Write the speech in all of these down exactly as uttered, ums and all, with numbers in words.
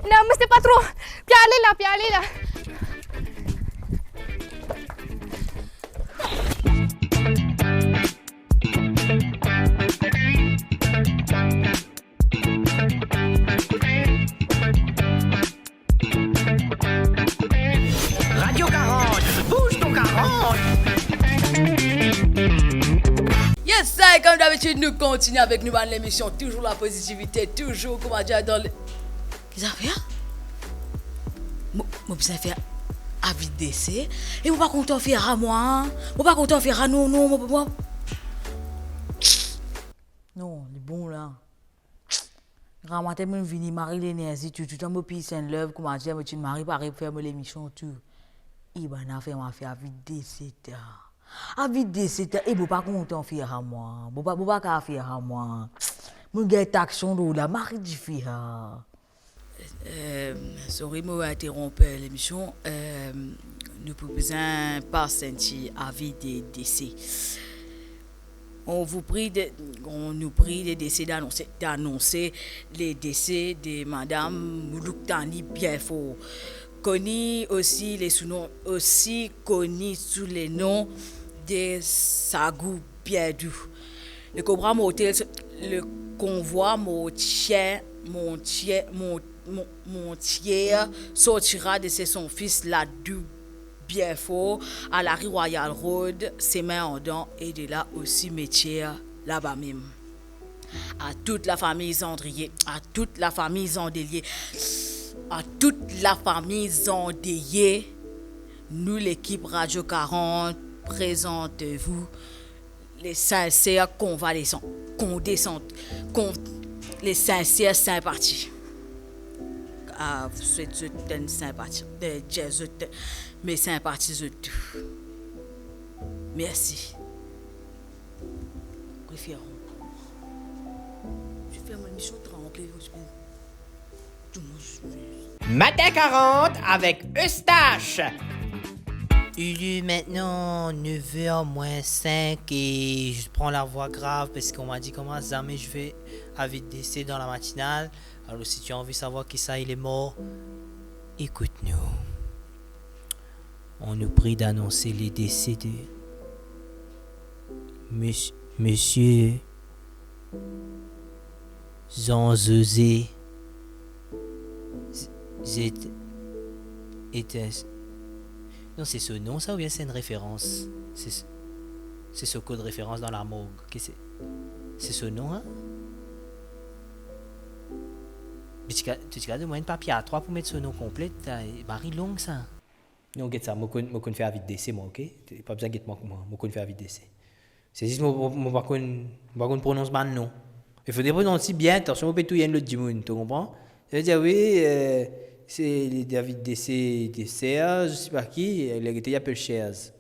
Namaste patron. Pe ale la, pe ale la. Radio quarante, bouge ton quarante. Yes, sa, e kom dabitid, nou kontigne avek nou bann lemision. Touzour lapozitivite, touzour, kouma dir, dan le, ki zafer? Mo, mo bizin fer avi de dese, e mo pa kontan fer a mwa. Mo pa kontan fer a non, non, mo, mo. Non, li bon la. Gramatin mo vini, mari lenerzi tou, toutan mo peace and love, kouma dir, mo ti mari pare pou fer mo lemision tou. E bann afer mo fer avi de dese ta. Avi de dese ta, e mo pa kontan fer a mwa. Mo pa, mo pa kav fer a mwa. Mo gagn taksion lor la, mari dife a. Euh, sorry, mo interonp, euh, lemision. Euh, nou pou bizin pas enn ti avi de dese. On vous prie de, on nous prie de décès d'annoncer, d'annoncer le décès de Madame Moulouktani Bienfort, connue aussi, le surnom aussi connu sous le nom de Sagou Biendou. Le convoi mortel, le convoi mortier, mortier, mor-, mor-, mortier sortira de chez son fils Ladou Bienfort, à la rue Royal Road, Semin Ardan, et de là aussi Métier, là-bas même. À toute la famille Zandrier, à toute la famille Zandelier, à toute la famille Zandelier, nous, l'équipe Radio quarante, présente vous les sincères convalescents, condescend-, con-, les sincères sympathies. Ah, vous souhaitez une sympathie, euh, je, je te, mes sympathies, je te. Merci. Préférons. Je fais mon émission tranquille, je peux Matin quarante avec Eustache. Il est maintenant neuf heures moins cinq et je prends la voix grave parce qu'on m'a dit comme ça, jamais je fais avis de décès dans la matinale. Alors, si tu as envie de savoir qui ça, il est mort, écoute-nous. On nous prie d'annoncer le décès de Mons-, Monsieur Jean-José Z-, Zet-, Etes-, non, c'est son nom, ça, ou bien c'est une référence? C'est, c'est son code référence dans la morgue. Qu'est-ce que c'est? C'est son nom, hein? Mais tu, tu, tu gardes moyen de papier A trois pour mettre son nom complet, t'as, mari long, ça. Non, get sa, mo konn, mo konn fer avi de dese, mwa, ok? Pa bizin get mwa kouma, mo konn fer avi de dese. Se zis mo, mo, mo pa konn, mo pa konn pronons bann non. Il faudrait prononcer bien, attention, mo pe touy enn lot dimoun, to konpran? Savedir, wi, euh, se li, avi de dese de Serge, je sais pas qui, li gete, li apel Serge.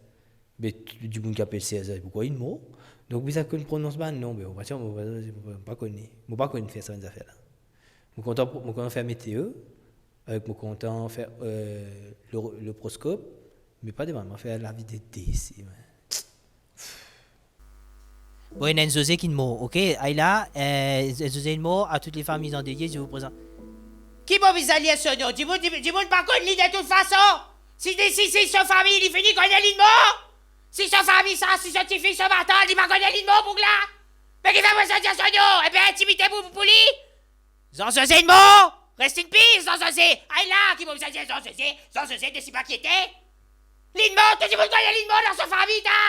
Be, dimoun ki apel Serge, pourkoi li mor? Donk, bizin konn pronons bann non, be, mo pa, mo pa, mo pa kone. Mo pa konn fer sa bann zafer la. Mo kontan, mo kontan fer meteo, avek mo kontan fer, euh, le, le proskop, me pa demann mwa fer lavi de dese, man. Bon, ena enn Zoze ki mor, ok? Ayla, euh, Zoze mor, à toutes les familles endeuillées, je vous présente. Ki mo bizin lir so non? Dimoun, dimoun, dimoun pa konn li de tout fason. Si, si, si so fami li fini kone li mor, si so fami sa, si so tifi, so matant, li pa kone li mor, boug la. Me ki fer mo bizin dir so non? Ebien, intimite pou, pou li. Jean José mor! Rest in peace, Jean José! Ayla, ki mo bizin dir Jean José, Jean José, de sipa ki ete? Li mor, tou dimoun kone li mor dan so fami, ta!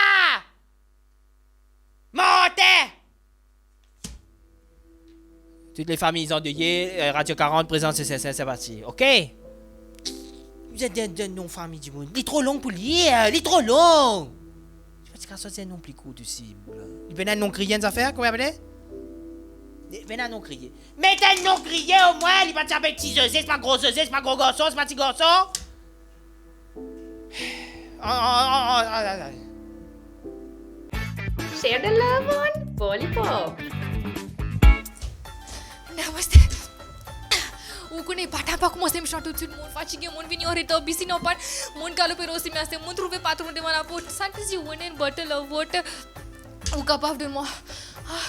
Manter! Toutes les familles endeuillées, euh, Radio quarante présente ses sincères sympathies, ok? Vous êtes de, de non fami dimoun. Li tro long pou li, euh, li tro long. Li pa ti kav sorti enn non pli kourt osi, boug la. Li pena enn non kriye, enn zafer, kouma apele? Li pena non kriye. Met enn non kriye omwin, li pa ti apel Ti Zoze, se pa gro Zoze, se pa gro garson, se pa ti garson. An, an, an, an, an, an, an. Share the love on Polypop. Namaste. Ou kone, matin pa koumans lemision toutswit, monn fatige, monn vini an retar, bis inn an pann, monn galope lor simin, aster monn trouve patron devan laport. Sa ki si one bottle of water, ou kapav donn mwa? Ah,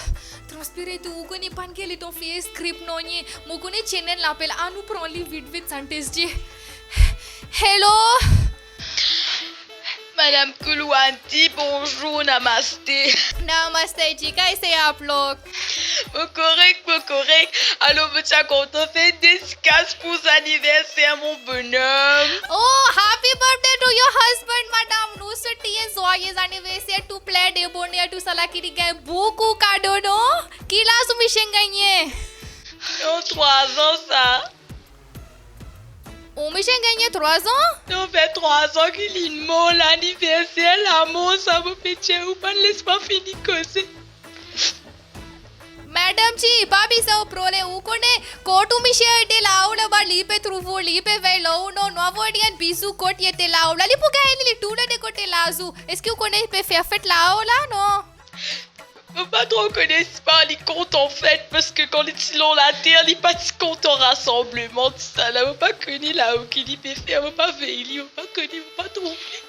transpire tou, ou kone pann gagn letan fer skrip non, ye. Mo kone Chenan lapel, anou pran li vit vit, santes je. Hello? Madam Kulwanti, bonzour, namaste. Namaste ji, kaise aap log? Mo korek, mo korek. Alor, mo ti a kontan fer dedikas pou zaniverser mo bonom. Oh, happy birthday to your husband, madam. Nou swet li joyeux anniversaire, tou plin de boner, tou sala ki li gagn boukou kado, non? Ki laz ou misie gagne? Non, trwa zan sa. Ou misie gagne trwa zan? Non, fer trwa zan ki li mor, laniverser lamor sa, mo pe tir, ou pann les mwa fini koze. Madam ji, pa bizin ou prole, ou kone, kot ou misie ete lao laba, li pe trouv ou, li pe vey lor ou, non, nou avoy li enn bizou kot li ete lao la, li pou gagn li tou le de kote laz ou. Eski ou kone li pe fer fet lao la, non? Mo pa tro kone, si pa li kontan fet, parski kan li ti lor later, li pa ti kontan rasanbleman, tou sa la, mo pa kone lao ki li pe fer, mo pa vey li, mo pa kone, mo pa trouv li.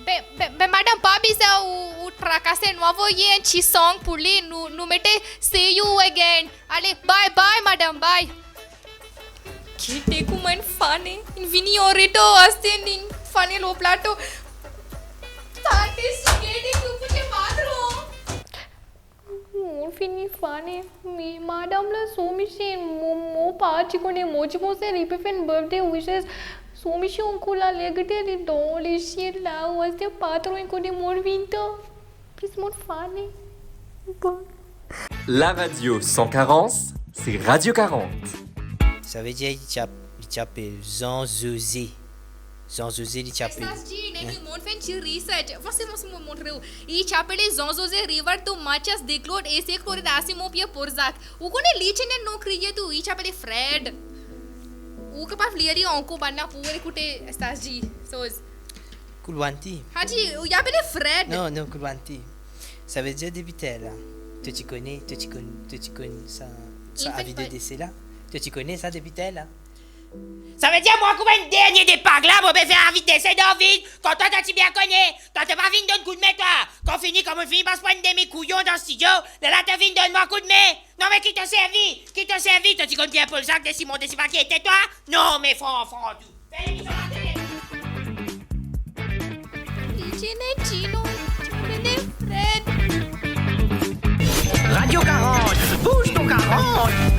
Be, be, be, madam, pa bizin ou, ou trakase, nou avoy enn ti song pou li, nou, nou mete see you again. Ale, bye, bye, madam, bye. Kite kouma inn fane, inn vini an retar, aster inn fane lor plato. Tante, singede ki ou pou te patron. Mo fini fane, me madam la, so misie, mo, mo pa ti kone, mo ti panse li pe fer enn birthday wishes. So misie ankor la, ler gete li dan lesiet la, ou aste patron, kone mo vinn tan. Plis mo fane. Bon. La radio sans carence, c'est Radio quarante. Savedir li ti ap-, li ti apel Jean José. Jean José, li ti apel. Sa, si, nèg, hein? Mo finn fer enn ti research. Forseman, si mo montre ou. Li ti apele Jean José Rivaldo Mathias de Claude Essier Claude da Simon Pierre Porzac. Ou kone li ti ena enn nom kriye tou, li ti apele Fred. Ou kapav lir li ankor, bann la pou ekoute sa, si, soz. Kulwanti. Hadi, ou apele Fred. Non, non, Kulwanti. Savedir depi tel la, to ti kone, to ti konn, to ti konn sa, sa avi de dese la? To ti kone sa depi tel la? Savedir mwa kouma enn dernie de Pak la, mo pe fer avi de dese dan vid, kan twa, twa ti bien kone, twa to pa vinn donn koudme twa. Kan fini, kan mo fini pas pran enn demi kouyon dan stidio, lerla to vinn donn mwa koudme. Non, me ki to servi? Ki to servi? To ti konn Pierre Porzac de Simon de Sipa ki ete twa? Non, me fran, fran tou. Fer lemision latele. Li ti ena enn ti nom, ti apele Fred. Radio quarante, bouge ton quarante.